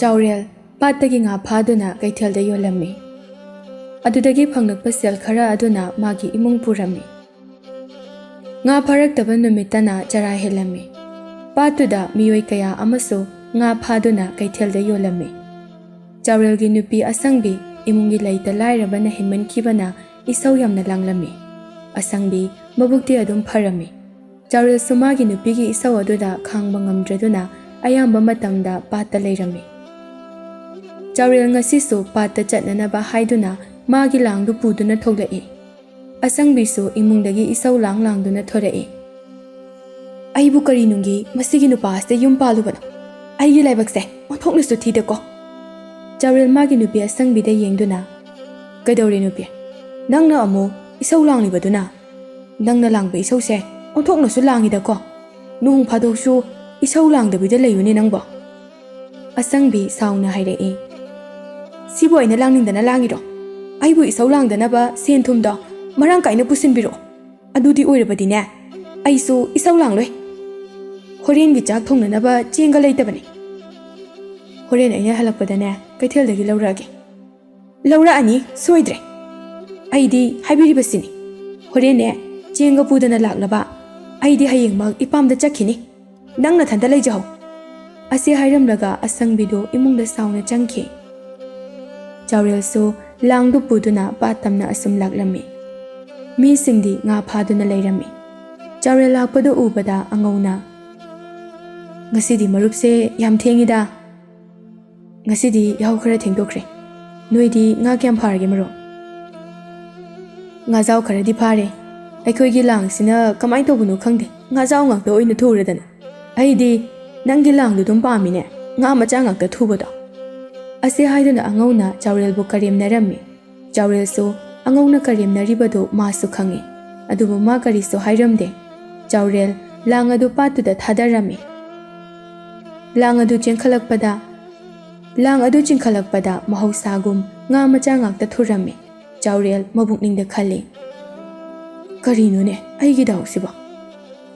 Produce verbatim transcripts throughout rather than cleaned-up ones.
ꯆꯥꯎꯔꯦꯜ ꯄꯥꯠꯇꯒꯤ ꯉꯥ ꯐꯥꯗꯨꯅ ꯀꯩꯊꯦꯜꯗ ꯌꯣꯜꯂꯝꯃꯤ꯫ ꯑꯗꯨꯗꯒꯤ ꯐꯪꯂꯛꯄ ꯁꯦꯜ ꯈꯔ ꯑꯗꯨꯅ ꯃꯥꯒꯤ ꯏꯃꯨꯡ ꯄꯨꯔꯝꯃꯤ꯫ ꯉꯥ ꯐꯥꯔꯛꯇꯕ ꯅꯨꯃꯤꯠꯇꯅ ꯆꯔꯥ ꯍꯦꯜꯂꯝꯃꯤ꯫ ꯄꯥꯠꯇꯨꯗ ꯃꯤꯑꯣꯏ ꯀꯌꯥ ꯑꯃꯁꯨ ꯉꯥ ꯐꯥꯗꯨꯅ ꯀꯩꯊꯦꯜꯗ ꯌꯣꯜꯂꯝꯃꯤ꯫ ꯆꯥꯎꯔꯦꯜꯒꯤ ꯅꯨꯄꯤ ꯑꯁꯪꯕꯤ ꯏꯃꯨꯡꯒꯤ ꯂꯩꯇ ꯂꯥꯏꯔꯕꯅ ꯍꯦꯟꯃꯟꯈꯤꯕꯅ ꯏꯁꯧ ꯌꯥꯝꯅ ꯂꯥꯡꯂꯝꯃꯤ꯫ ꯑꯁꯪꯕꯤ ꯃꯕꯨꯛꯇꯤ ꯑꯗꯨꯝ ꯐꯔꯝꯃꯤ꯫ ꯆꯥꯎꯔꯦꯜꯁꯨ ꯃꯥꯒꯤ ꯅꯨꯄꯤꯒꯤ ꯏꯁꯧ ꯑꯗꯨꯗ ꯈꯥꯡꯕ ꯉꯝꯗ꯭ꯔꯗꯨꯅ ꯑꯌꯥꯝꯕ ꯃꯇꯝꯗ ꯄꯥꯠꯇ ꯂꯩꯔꯝꯃꯤ꯫ ꯆꯥꯎꯔꯦꯜ ꯉꯁꯤꯁꯨ ꯄꯥꯠꯇ ꯆꯠꯅꯅꯕ ꯍꯥꯏꯗꯨꯅ ꯃꯥꯒꯤ ꯂꯥꯡꯗꯨ ꯄꯨꯗꯨꯅ ꯊꯣꯛꯂꯛꯏ꯫ ꯑꯁꯪꯕꯤꯁꯨ ꯏꯃꯨꯡꯗꯒꯤ ꯏꯁꯧ ꯂꯥꯡ ꯂꯥꯡꯗꯨꯅ ꯊꯣꯔꯛꯏ꯫ "ꯑꯩꯕꯨ ꯀꯔꯤ ꯅꯨꯡꯒꯤ ꯃꯁꯤꯒꯤ ꯅꯨꯄꯥ ꯑꯁꯤꯗ ꯌꯨꯝ ꯄꯥꯜꯂꯨꯕꯅꯣ? ꯑꯩꯒꯤ ꯂꯥꯏꯕꯛꯁꯦ ꯑꯣꯟꯊꯣꯛꯅꯁꯨ ꯊꯤꯗꯀꯣ!" ꯆꯥꯎꯔꯦꯜ ꯃꯥꯒꯤ ꯅꯨꯄꯤ ꯑꯁꯪꯕꯤꯗ ꯌꯦꯡꯗꯨꯅ, "ꯀꯩꯗꯧꯔꯦ ꯅꯨꯄꯤ? ꯅꯪꯅ ꯑꯃꯨꯛ ꯏꯁꯧ ꯂꯥꯡꯂꯤꯕꯗꯨꯅ? ꯅꯪꯅ ꯂꯥꯡꯕ ꯏꯁꯧꯁꯦ ꯑꯣꯟꯊꯣꯛꯅꯁꯨ ꯂꯥꯡꯉꯤꯗꯀꯣ! ꯅꯣꯡ ꯐꯥꯗꯣꯛꯁꯨ ꯏꯁꯧ ꯂꯥꯡꯗꯕꯤꯗ ꯂꯩꯌꯨꯅꯦ ꯅꯪꯕꯣ!" ꯑꯁꯪꯕꯤ ꯁꯥꯎꯅ ꯍꯥꯏꯔꯛꯏ꯫ "ꯁꯤꯕꯨ ꯑꯩꯅ ꯂꯥꯡꯅꯤꯡꯗꯅ ꯂꯥꯡꯉꯤꯔꯣ? ꯑꯩꯕꯨ ꯏꯁꯧ ꯂꯥꯡꯗꯅꯕ ꯁꯦꯟ ꯊꯨꯝꯗꯣ ꯃꯔꯥꯡ ꯀꯥꯏꯅ ꯄꯨꯁꯤꯟꯕꯤꯔꯛꯑꯣ꯫ ꯑꯗꯨꯗꯤ ꯑꯣꯏꯔꯕꯗꯤꯅꯦ, ꯑꯩꯁꯨ ꯏꯁꯧ ꯂꯥꯡꯂꯣꯏ꯫ ꯍꯣꯔꯦꯟꯒꯤ ꯆꯥꯛ ꯊꯣꯡꯅꯅꯕ ꯆꯦꯡꯒ ꯂꯩꯇꯕꯅꯤ꯫ ꯍꯣꯔꯦꯟ ꯑꯩꯅ ꯍꯜꯂꯛꯄꯗꯅꯦ, ꯀꯩꯊꯦꯜꯗꯒꯤ ꯂꯧꯔꯛꯑꯒꯦ꯫" "ꯂꯧꯔꯛꯑꯅꯤ, ꯁꯣꯏꯗ꯭ꯔꯦ꯫ ꯑꯩꯗꯤ ꯍꯥꯏꯕꯤꯔꯤꯕꯁꯤꯅꯤ꯫ ꯍꯣꯔꯦꯟꯅꯦ, ꯆꯦꯡꯒ ꯄꯨꯗꯅ ꯂꯥꯛꯂꯕ, ꯑꯩꯗꯤ ꯍꯌꯦꯡꯃꯛ ꯏꯄꯥꯝꯗ ꯆꯠꯈꯤꯅꯤ꯫ ꯅꯪ ꯅꯊꯟꯇ ꯂꯩꯖꯍꯧ꯫" ꯑꯁꯤ ꯍꯥꯏꯔꯝꯂꯒ ꯑꯁꯪꯕꯤꯗꯨ ꯏꯃꯨꯡꯗ ꯁꯥꯎꯅ ꯆꯪꯈꯤ꯫ ꯆꯥꯎꯔꯦꯜꯁꯨ ꯂꯥꯡꯗꯨ ꯄꯨꯗꯨꯅ ꯄꯥꯠ ꯇꯝꯅ ꯑꯁꯨꯝ ꯂꯥꯛꯂꯝꯃꯤ꯫ ꯃꯤꯁꯤꯡꯗꯤ ꯉꯥ ꯐꯥꯗꯨꯅ ꯂꯩꯔꯝꯃꯤ꯫ ꯆꯥꯎꯔꯦꯜ ꯂꯥꯛꯄꯗꯨ ꯎꯕꯗ ꯑꯉꯧꯅ, "ꯉꯁꯤꯗꯤ ꯃꯔꯨꯞꯁꯦ ꯌꯥꯝ ꯊꯦꯡꯉꯤꯗ꯫ ꯉꯁꯤꯗꯤ ꯌꯥꯍꯧ ꯈꯔ ꯊꯦꯡꯗꯣꯛꯈ꯭ꯔꯦ꯫ ꯅꯣꯏꯗꯤ ꯉꯥ ꯀꯌꯥꯝ ꯐꯥꯔꯒꯦ ꯃꯔꯨꯞ?" "ꯉꯥꯖꯥꯎ ꯈꯔꯗꯤ ꯐꯥꯔꯦ꯫ ꯑꯩꯈꯣꯏꯒꯤ ꯂꯥꯡꯁꯤꯅ ꯀꯃꯥꯏꯅ ꯇꯧꯕꯅꯣ ꯈꯪꯗꯦ, ꯉꯥꯖꯥꯎ ꯉꯥꯛꯇ ꯑꯣꯏꯅ ꯊꯨꯔꯗꯅ꯫ ꯑꯩꯗꯤ ꯅꯪꯒꯤ ꯂꯥꯡꯗꯨ ꯑꯗꯨꯝ ꯄꯥꯝꯃꯤꯅꯦ, ꯉꯥ ꯃꯆꯥ ꯉꯥꯛꯇ ꯊꯨꯕꯗꯣ꯫" ꯑꯁꯤ ꯍꯥꯏꯗꯨꯅ ꯑꯉꯧꯅ ꯆꯥꯎꯔꯦꯜꯕꯨ ꯀꯔꯦꯝꯅꯔꯝꯃꯤ꯫ ꯆꯥꯎꯔꯦꯜꯁꯨ ꯑꯉꯧꯅ ꯀꯔꯦꯝꯅꯔꯤꯕꯗꯨ ꯃꯥꯁꯨ ꯈꯪꯏ, ꯑꯗꯨꯕꯨ ꯃꯥ ꯀꯔꯤꯁꯨ ꯍꯥꯏꯔꯝꯗꯦ꯫ ꯆꯥꯎꯔꯦꯜ ꯂꯥꯡ ꯑꯗꯨ ꯄꯥꯠꯇꯨꯗ ꯊꯥꯗꯔꯝꯃꯤ꯫ ꯂꯥꯡ ꯑꯗꯨ ꯆꯦꯟꯈꯠꯂꯛꯄꯗ, ꯂꯥꯡ ꯑꯗꯨ ꯆꯤꯡꯈꯠꯂꯛꯄꯗ ꯃꯍꯧꯁꯥꯒꯨꯝ ꯉꯥ ꯃꯆꯥ ꯉꯥꯛꯇ ꯊꯨꯔꯝꯃꯤ꯫ ꯆꯥꯎꯔꯦꯜ ꯃꯕꯨꯛꯅꯤꯡꯗ ꯈꯜꯂꯤ, "ꯀꯔꯤꯅꯣꯅꯦ ꯑꯩꯒꯤ ꯗꯥꯎꯁꯤꯕꯣ?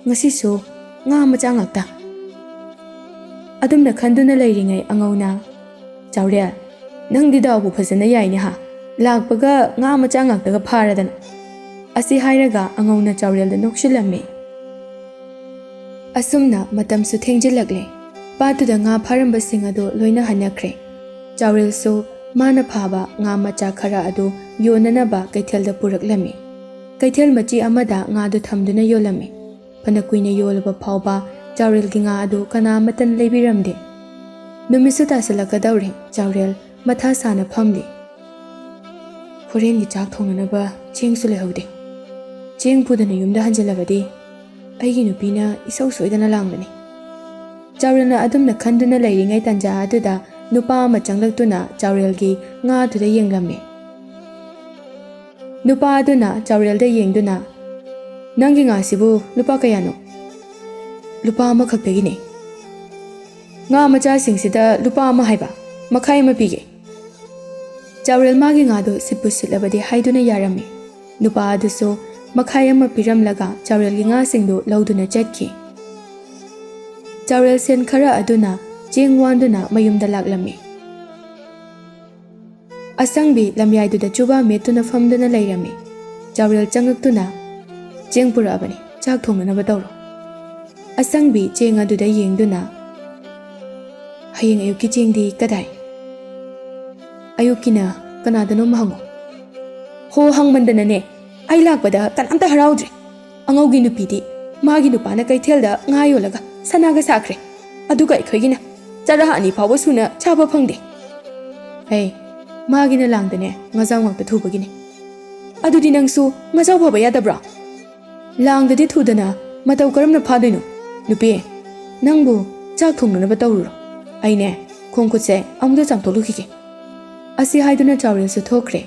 ꯉꯁꯤꯁꯨ ꯉꯥ ꯃꯆꯥ ꯉꯥꯛꯇ?" ꯑꯗꯨꯝꯅ ꯈꯟꯗꯨꯅ ꯂꯩꯔꯤꯉꯩ ꯑꯉꯧꯅ "ꯆꯥꯎꯔꯦꯜ, ꯅꯪꯗꯤ ꯗꯥꯎꯕꯨ ꯐꯖꯅ ꯌꯥꯏꯅꯦ ꯍꯥ? ꯂꯥꯛꯄꯒ ꯉꯥ ꯃꯆꯥ ꯉꯥꯛꯇꯒ ꯐꯥꯔꯗꯅ!" ꯑꯁꯤ ꯍꯥꯏꯔꯒ ꯑꯉꯧꯅ ꯆꯥꯎꯔꯦꯜꯗ ꯅꯣꯛꯁꯤꯜꯂꯝꯃꯤ꯫ ꯑꯁꯨꯝꯅ ꯃꯇꯝꯁꯨ ꯊꯦꯡꯖꯤꯜꯂꯛꯂꯦ꯫ ꯄꯥꯠꯇꯨꯗ ꯉꯥ ꯐꯥꯔꯝꯕꯁꯤꯡ ꯑꯗꯨ ꯂꯣꯏꯅ ꯍꯟꯅꯈ꯭ꯔꯦ꯫ ꯆꯥꯎꯔꯦꯜꯁꯨ ꯃꯥꯅ ꯐꯥꯕ ꯉꯥ ꯃꯆꯥ ꯈꯔ ꯑꯗꯨ ꯌꯣꯟꯅꯅꯕ ꯀꯩꯊꯦꯜꯗ ꯄꯨꯔꯛꯂꯝꯃꯤ꯫ ꯀꯩꯊꯦꯜ ꯃꯆꯤ ꯑꯃꯗ ꯉꯥꯗꯨ ꯊꯝꯗꯨꯅ ꯌꯣꯜꯂꯝꯃꯤ꯫ ꯐꯅ ꯀꯨꯏꯅ ꯌꯣꯜꯂꯕ ꯐꯥꯎꯕ ꯆꯥꯎꯔꯦꯜꯒꯤ ꯉꯥ ꯑꯗꯨ ꯀꯅꯥ ꯑꯃꯠꯇꯅ ꯂꯩꯕꯤꯔꯝꯗꯦ꯫ ꯅꯨꯃꯤꯠꯁꯨ ꯇꯥꯁꯤꯜꯂꯛꯀꯗꯧꯔꯦ꯫ ꯆꯥꯎꯔꯦꯜ ꯃꯊꯥ ꯁꯥꯅ ꯐꯝꯂꯤ꯫ "ꯍꯣꯔꯦꯟꯒꯤ ꯆꯥꯛ ꯊꯣꯡꯅꯅꯕ ꯆꯦꯡꯁꯨ ꯂꯩꯍꯧꯗꯦ꯫ ꯆꯦꯡ ꯄꯨꯗꯅ ꯌꯨꯝꯗ ꯍꯟꯖꯤꯜꯂꯕꯗꯤ ꯑꯩꯒꯤ ꯅꯨꯄꯤꯅ ꯏꯁꯧ ꯁꯣꯏꯗꯅ ꯂꯥꯡꯒꯅꯤ"꯫ ꯆꯥꯎꯔꯦꯜꯅ ꯑꯗꯨꯝꯅ ꯈꯟꯗꯨꯅ ꯂꯩꯔꯤꯉꯩ ꯇꯥꯟꯖꯥ ꯑꯗꯨꯗ ꯅꯨꯄꯥ ꯑꯃ ꯆꯪꯂꯛꯇꯨꯅ ꯆꯥꯎꯔꯦꯜꯒꯤ ꯉꯥꯗꯨꯗ ꯌꯦꯡꯂꯝꯃꯤ꯫ ꯅꯨꯄꯥ ꯑꯗꯨꯅ ꯆꯥꯎꯔꯦꯜꯗ ꯌꯦꯡꯗꯨꯅ, "ꯅꯪꯒꯤ ꯉꯥꯁꯤꯕꯨ ꯂꯨꯄꯥ ꯀꯌꯥꯅꯣ?" "ꯂꯨꯄꯥ ꯑꯃꯈꯛꯇꯒꯤꯅꯦ"꯫ "ꯉꯥ ꯃꯆꯥꯁꯤꯡꯁꯤꯗ ꯂꯨꯄꯥ ꯑꯃ ꯍꯥꯏꯕ? ꯃꯈꯥꯏ ꯑꯃ ꯄꯤꯒꯦ"꯫ ꯆꯥꯎꯔꯦꯜ ꯃꯥꯒꯤ ꯉꯥꯗꯨ ꯁꯤꯠꯄꯨ ꯁꯤꯠꯂꯕꯗꯤ ꯍꯥꯏꯗꯨꯅ ꯌꯥꯔꯝꯃꯤ꯫ ꯅꯨꯄꯥ ꯑꯗꯨꯁꯨ ꯃꯈꯥꯏ ꯑꯃ ꯄꯤꯔꯝꯂꯒ ꯆꯥꯎꯔꯦꯜꯒꯤ ꯉꯥꯁꯤꯡꯗꯨ ꯂꯧꯗꯨꯅ ꯆꯠꯈꯤ꯫ ꯆꯥꯎꯔꯦꯜ ꯁꯦꯟ ꯈꯔ ꯑꯗꯨꯅ ꯆꯦꯡ ꯋꯥꯟꯗꯨꯅ ꯃꯌꯨꯝꯗ ꯂꯥꯛꯂꯝꯃꯤ꯫ ꯑꯁꯪꯕꯤ ꯂꯝꯌꯥꯏꯗꯨꯗ ꯆꯨꯕꯥ ꯃꯦꯠꯇꯨꯅ ꯐꯝꯗꯨꯅ ꯂꯩꯔꯝꯃꯤ꯫ ꯆꯥꯎꯔꯦꯜ ꯆꯪꯉꯛꯇꯨꯅ, "ꯆꯦꯡ ꯄꯨꯔꯛꯑꯕꯅꯤ, ꯆꯥꯛ ꯊꯣꯡꯅꯅꯕ ꯇꯧꯔꯣ"꯫ ꯑꯁꯪꯕꯤ ꯆꯦꯡ ꯑꯗꯨꯗ ꯌꯦꯡꯗꯨꯅ, "ꯍꯌꯦꯡ ꯑꯌꯨꯛꯀꯤ ꯆꯦꯡꯗꯤ ꯀꯗꯥꯏ?" "ꯑꯌꯨꯛꯀꯤꯅ ꯀꯅꯥꯗꯅꯣꯝ ꯍꯪꯉꯣ"꯫ "ꯍꯣ, ꯍꯪꯃꯟꯗꯅꯅꯦ ꯑꯩ ꯂꯥꯛꯄꯗ ꯀꯅꯥꯝꯇ ꯍꯔꯥꯎꯗ꯭ꯔꯦ꯫ ꯑꯉꯧꯒꯤ ꯅꯨꯄꯤꯗꯤ ꯃꯥꯒꯤ ꯅꯨꯄꯥꯅ ꯀꯩꯊꯦꯜꯗ ꯉꯥ ꯌꯣꯜꯂꯒ ꯁꯅꯥꯒ ꯁꯥꯈ꯭ꯔꯦ, ꯑꯗꯨꯒ ꯑꯩꯈꯣꯏꯒꯤꯅ ꯆꯔꯥ ꯑꯅꯤ ꯐꯥꯎꯕ ꯁꯨꯅ ꯆꯥꯕ ꯐꯪꯗꯦ"꯫ "ꯍꯦ, ꯃꯥꯒꯤꯅ ꯂꯥꯡꯗꯅꯦ ꯉꯥꯖꯥꯎ ꯉꯥꯛꯇ ꯊꯨꯕꯒꯤꯅꯦ꯫ ꯑꯗꯨꯗꯤ ꯅꯪꯁꯨ ꯉꯥꯖꯥꯎ ꯐꯕ ꯌꯥꯗꯕ꯭ꯔꯣ? ꯂꯥꯡꯗꯗꯤ ꯊꯨꯗꯅ ꯃꯇꯧ ꯀꯔꯝꯅ ꯐꯥꯗꯣꯏꯅꯣ? ꯅꯨꯄꯤ, ꯅꯪꯕꯨ ꯆꯥꯛ ꯊꯣꯡꯅꯅꯕ ꯇꯧꯔꯨꯔꯣ꯫ ꯑꯩꯅꯦ ꯈꯣꯡ ꯈꯨꯠꯁꯦ ꯑꯃꯨꯛꯇ ꯆꯥꯝꯊꯣꯛꯂꯨꯈꯤꯒꯦ"꯫ ꯑꯁꯤ ꯍꯥꯏꯗꯨꯅ ꯆꯥꯎꯔꯦꯜꯁꯨ ꯊꯣꯛꯈ꯭ꯔꯦ꯫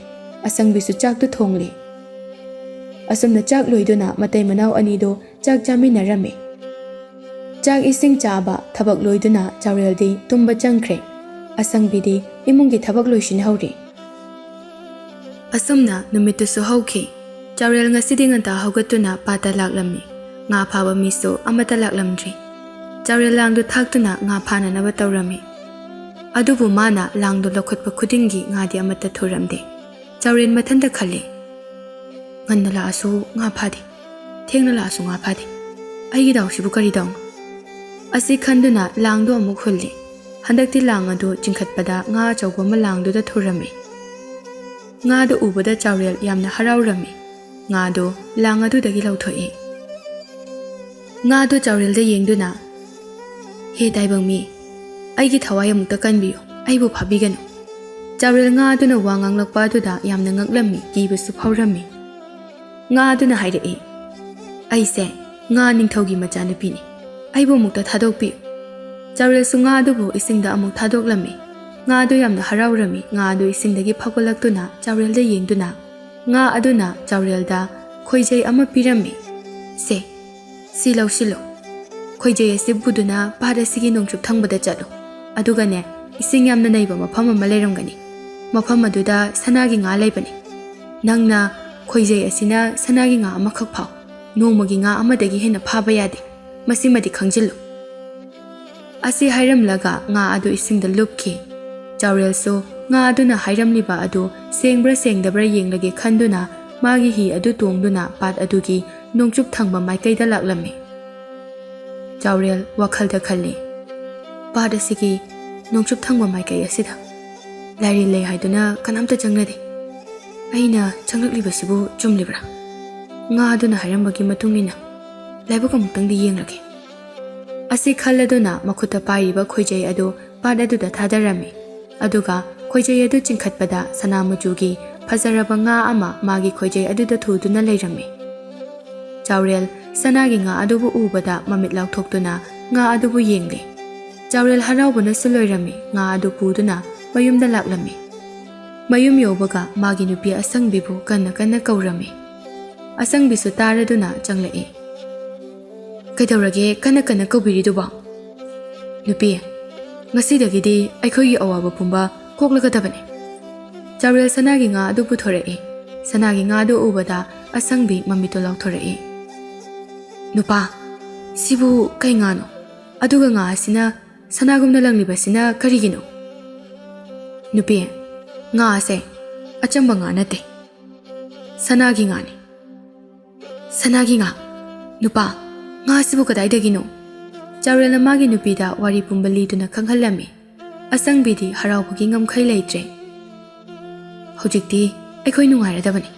ꯑꯁꯪꯕꯤꯁꯨ ꯆꯥꯛꯇꯨ ꯊꯣꯡꯂꯤ꯫ ꯑꯁꯨꯝꯅ ꯆꯥꯛ ꯂꯣꯏꯗꯨꯅ ꯃꯇꯩ ꯃꯅꯥꯎ ꯑꯅꯤꯗꯨ ꯆꯥꯛ ꯆꯥꯃꯤꯟꯅꯔꯝꯃꯤ꯫ ꯆꯥꯛ ꯏꯁꯤꯡ ꯆꯥꯕ ꯊꯕꯛ ꯂꯣꯏꯗꯨꯅ ꯆꯥꯎꯔꯦꯜꯗꯤ ꯇꯨꯝꯕ ꯆꯪꯈ꯭ꯔꯦ꯫ ꯑꯁꯪꯕꯤꯗꯤ ꯏꯃꯨꯡꯒꯤ ꯊꯕꯛ ꯂꯣꯏꯁꯤꯟꯍꯧꯔꯤ꯫ ꯑꯁꯨꯝꯅ ꯅꯨꯃꯤꯠꯇꯨꯁꯨ ꯍꯧꯈꯤ꯫ ꯆꯥꯎꯔꯦꯜ ꯉꯁꯤꯗꯤ ꯉꯟꯇꯥ ꯍꯧꯒꯠꯇꯨꯅ ꯄꯥꯠꯇ ꯂꯥꯛꯂꯝꯃꯤ꯫ ꯉꯥ ꯐꯥꯕ ꯃꯤꯁꯨ ꯑꯃꯠꯇ ꯂꯥꯛꯂꯝꯗ꯭ꯔꯤ꯫ ꯆꯥꯎꯔꯦꯜ ꯂꯥꯡꯗꯨ ꯊꯥꯛꯇꯨꯅ ꯉꯥ ꯐꯥꯅꯅꯕ ꯇꯧꯔꯝꯃꯤ꯫ ꯑꯗꯨꯕꯨ ꯃꯥꯅ ꯂꯥꯡꯗꯨ ꯂꯧꯈꯠꯄ ꯈꯨꯗꯤꯡꯒꯤ ꯉꯥꯗꯤ ꯑꯃꯠꯇ ꯊꯨꯔꯝꯗꯦ꯫ ꯆꯥꯎꯔꯦꯟ ꯃꯊꯟꯇ ꯈꯜꯂꯤ, "ꯉꯟꯅ ꯂꯥꯛꯑꯁꯨ ꯉꯥ ꯐꯥꯗꯦ, ꯊꯦꯡꯅ ꯂꯥꯛꯑꯁꯨ ꯉꯥ ꯐꯥꯗꯦ꯫ ꯑꯩꯒꯤ ꯗꯥꯎꯁꯤꯕꯨ ꯀꯔꯤ ꯗꯥꯎꯅꯣ?" ꯑꯁꯤ ꯈꯟꯗꯨꯅ ꯂꯥꯡꯗꯨ ꯑꯃꯨꯛ ꯍꯨꯜꯂꯤ꯫ ꯍꯟꯗꯛꯇꯤ ꯂꯥꯡ ꯑꯗꯨ ꯆꯤꯡꯈꯠꯄꯗ ꯉꯥ ꯑꯆꯧꯕ ꯑꯃ ꯂꯥꯡꯗꯨꯗ ꯊꯨꯔꯝꯃꯤ꯫ ꯉꯥꯗꯨ ꯎꯕꯗ ꯆꯥꯎꯔꯦꯜ ꯌꯥꯝꯅ ꯍꯔꯥꯎꯔꯝꯃꯤ꯫ ꯉꯥꯗꯨ ꯂꯥꯡ ꯑꯗꯨꯗꯒꯤ ꯂꯧꯊꯣꯛꯏ꯫ ꯉꯥꯗꯨ ꯆꯥꯎꯔꯦꯜꯗ ꯌꯦꯡꯗꯨꯅ, "ꯍꯦ ꯇꯥꯏꯕꯪ ꯃꯤ, ꯑꯩꯒꯤ ꯊꯋꯥꯏ ꯑꯃꯨꯛꯇ ꯀꯟꯕꯤꯌꯨ, ꯑꯩꯕꯨ ꯐꯥꯕꯤꯒꯅꯨ꯫" ꯆꯥꯎꯔꯦꯜ ꯉꯥ ꯑꯗꯨꯅ ꯋꯥ ꯉꯥꯡꯂꯛꯄ ꯑꯗꯨꯗ ꯌꯥꯝꯅ ꯉꯛꯂꯝꯃꯤ, ꯀꯤꯕꯁꯨ ꯐꯥꯎꯔꯝꯃꯤ꯫ ꯉꯥ ꯑꯗꯨꯅ ꯍꯥꯏꯔꯛꯏ, "ꯑꯩꯁꯦ ꯉꯥ ꯅꯤꯡꯊꯧꯒꯤ ꯃꯆꯥꯅꯨꯄꯤꯅꯤ, ꯑꯩꯕꯨ ꯑꯃꯨꯛꯇ ꯊꯥꯗꯣꯛꯄꯤꯌꯨ꯫" ꯆꯥꯎꯔꯦꯜꯁꯨ ꯉꯥ ꯑꯗꯨꯕꯨ ꯏꯁꯤꯡꯗ ꯑꯃꯨꯛ ꯊꯥꯗꯣꯛꯂꯝꯃꯤ꯫ ꯉꯥ ꯑꯗꯨ ꯌꯥꯝꯅ ꯍꯔꯥꯎꯔꯝꯃꯤ꯫ ꯉꯥ ꯑꯗꯨ ꯏꯁꯤꯡꯗꯒꯤ ꯐꯥꯎꯒꯠꯂꯛꯇꯨꯅ ꯆꯥꯎꯔꯦꯜꯗ ꯌꯦꯡꯗꯨꯅ, ꯉꯥ ꯑꯗꯨꯅ ꯆꯥꯎꯔꯦꯜꯗ ꯈꯣꯏꯖꯩ ꯑꯃ ꯄꯤꯔꯝꯃꯤ꯫ "ꯁꯦ, ꯁꯤ ꯂꯧꯁꯤꯜꯂꯨ꯫ ꯈꯣꯏꯖꯩ ꯑꯁꯤ ꯄꯨꯗꯨꯅ ꯄꯥꯠ ꯑꯁꯤꯒꯤ ꯅꯣꯡꯆꯨꯞ ꯊꯪꯕꯗ ꯆꯠꯂꯨ꯫ ꯑꯗꯨꯒꯅꯦ, ꯏꯁꯤꯡ ꯌꯥꯝꯅ ꯅꯩꯕ ꯃꯐꯝ ꯑꯃ ꯂꯩꯔꯝꯒꯅꯤ꯫ ꯃꯐꯝ ꯑꯗꯨꯗ ꯁꯅꯥꯒꯤ ꯉꯥ ꯂꯩꯕꯅꯤ꯫ ꯅꯪꯅ ꯈꯣꯏꯖꯩ ꯑꯁꯤꯅ ꯁꯅꯥꯒꯤ ꯉꯥ ꯑꯃꯈꯛ ꯐꯥꯎ꯫ ꯅꯣꯡꯃꯒꯤ ꯉꯥ ꯑꯃꯗꯒꯤ ꯍꯦꯟꯅ ꯐꯥꯕ ꯌꯥꯗꯦ꯫ ꯃꯁꯤꯃꯗꯤ ꯈꯪꯖꯤꯜꯂꯨ꯫" ꯑꯁꯤ ꯍꯥꯏꯔꯝꯂꯒ ꯉꯥ ꯑꯗꯨ ꯏꯁꯤꯡꯗ ꯂꯨꯞꯈꯤ꯫ ꯆꯥꯎꯔꯦꯜꯁꯨ ꯉꯥ ꯑꯗꯨꯅ ꯍꯥꯏꯔꯝꯂꯤꯕ ꯑꯗꯨ ꯁꯦꯡꯕ꯭ꯔꯥ ꯁꯦꯡꯗꯕ꯭ꯔꯥ ꯌꯦꯡꯂꯒꯦ ꯈꯟꯗꯨꯅ ꯃꯥꯒꯤ ꯍꯤ ꯑꯗꯨ ꯇꯣꯡꯗꯨꯅ ꯄꯥꯠ ꯑꯗꯨꯒꯤ ꯅꯣꯡꯆꯨꯞ ꯊꯪꯕ ꯃꯥꯏꯀꯩꯗ ꯂꯥꯛꯂꯝꯃꯤ꯫ ꯆꯥꯎꯔꯦꯜ ꯋꯥꯈꯜꯗ ꯈꯜꯂꯤ, "ꯄꯥꯠ ꯑꯁꯤꯒꯤ ꯅꯣꯡꯆꯨꯞ ꯊꯪꯕ ꯃꯥꯏꯀꯩ ꯑꯁꯤꯗ ꯂꯥꯏꯔꯦꯜ ꯂꯩ ꯍꯥꯏꯗꯨꯅ ꯀꯅꯥꯝꯇ ꯆꯪꯅꯗꯦ꯫ ꯑꯩꯅ ꯆꯪꯂꯛꯂꯤꯕꯁꯤꯕꯨ ꯆꯨꯝꯂꯤꯕ꯭ꯔꯥ? ꯉꯥ ꯑꯗꯨꯅ ꯍꯥꯏꯔꯝꯕꯒꯤ ꯃꯇꯨꯡ ꯏꯟꯅ ꯂꯥꯏꯕꯛ ꯑꯃꯨꯛꯇꯪꯗꯤ ꯌꯦꯡꯂꯒꯦ꯫" ꯑꯁꯤ ꯈꯜꯂꯗꯨꯅ ꯃꯈꯨꯠꯇ ꯄꯥꯏꯔꯤꯕ ꯈꯣꯏꯖꯩ ꯑꯗꯨ ꯄꯥꯠ ꯑꯗꯨꯗ ꯊꯥꯗꯔꯝꯃꯤ꯫ ꯑꯗꯨꯒ ꯈꯣꯏꯖꯩ ꯑꯗꯨ ꯆꯤꯡꯈꯠꯄꯗ ꯁꯅꯥ ꯃꯆꯨꯒꯤ ꯐꯖꯔꯕ ꯉꯥ ꯑꯃ ꯃꯥꯒꯤ ꯈꯣꯏꯖꯩ ꯑꯗꯨꯗ ꯊꯨꯗꯨꯅ ꯂꯩꯔꯝꯃꯤ꯫ ꯆꯥꯎꯔꯦꯜ ꯁꯅꯥꯒꯤ ꯉꯥ ꯑꯗꯨꯕꯨ ꯎꯕꯗ ꯃꯃꯤꯠ ꯂꯥꯎꯊꯣꯛꯇꯨꯅ ꯉꯥ ꯑꯗꯨꯕꯨ ꯌꯦꯡꯂꯦ꯫ ꯆꯥꯎꯔꯦꯜ ꯍꯔꯥꯎꯕꯅꯁꯨ ꯂꯣꯏꯔꯝꯃꯤ꯫ ꯉꯥ ꯑꯗꯨ ꯄꯨꯗꯨꯅ ꯃꯌꯨꯝꯗ ꯂꯥꯛꯂꯝꯃꯤ꯫ ꯃꯌꯨꯝ ꯌꯧꯕꯒ ꯃꯥꯒꯤ ꯅꯨꯄꯤ ꯑꯁꯪꯕꯤꯕꯨ ꯀꯟꯅ ꯀꯟꯅ ꯀꯧꯔꯝꯃꯤ꯫ ꯑꯁꯪꯕꯤꯁꯨ ꯇꯥꯔꯗꯨꯅ ꯆꯪꯂꯛꯏ꯫ "ꯀꯩꯗꯧꯔꯒꯦ ꯀꯟꯅ ꯀꯟꯅ ꯀꯧꯕꯤꯔꯤꯗꯨꯕꯣ?" "ꯅꯨꯄꯤ, ꯉꯁꯤꯗꯒꯤꯗꯤ ꯑꯩꯈꯣꯏꯒꯤ ꯑꯋꯥꯕ ꯄꯨꯝꯕ ꯀꯣꯛꯂꯒꯗꯕꯅꯤ꯫" ꯆꯥꯎꯔꯦꯜ ꯁꯅꯥꯒꯤ ꯉꯥ ꯑꯗꯨ ꯄꯨꯊꯣꯔꯛꯏ꯫ ꯁꯅꯥꯒꯤ ꯉꯥ ꯑꯗꯨ ꯎꯕꯗ ꯑꯁꯪꯕꯤ ꯃꯃꯤꯠꯇꯨ ꯂꯥꯎꯊꯣꯔꯛꯏ꯫ "ꯅꯨꯄꯥ, ꯁꯤꯕꯨ ꯀꯩ ꯉꯥꯅꯣ? ꯑꯗꯨꯒ ꯉꯥ ꯑꯁꯤꯅ ꯁꯅꯥꯒꯨꯝꯅ ꯂꯪꯂꯤꯕꯁꯤꯅ ꯀꯔꯤꯒꯤꯅꯣ?" ꯅꯨꯄꯤ, ꯉꯥꯁꯦ ꯑꯆꯝꯕ ꯉꯥ ꯅꯠꯇꯦ, ꯁꯅꯥꯒꯤ ꯉꯥꯅꯤ꯫ ꯁꯅꯥꯒꯤ ꯉꯥ? ꯅꯨꯄꯥ, ꯉꯥꯁꯤꯕꯨ ꯀꯗꯥꯏꯗꯒꯤꯅꯣ? ꯆꯥꯎꯔꯦꯜꯅ ꯃꯥꯒꯤ ꯅꯨꯄꯤꯗ ꯋꯥꯔꯤ ꯄꯨꯝꯕ ꯂꯤꯗꯨꯅ ꯈꯪꯍꯜꯂꯝꯃꯤ꯫ ꯑꯁꯪꯕꯤꯗꯤ ꯍꯔꯥꯎꯕꯒꯤ ꯉꯝꯈꯩ ꯂꯩꯇ꯭ꯔꯦ꯫ ꯍꯧꯖꯤꯛꯇꯤ ꯑꯩꯈꯣꯏ ꯅꯨꯡꯉꯥꯏꯔꯗꯕꯅꯤ꯫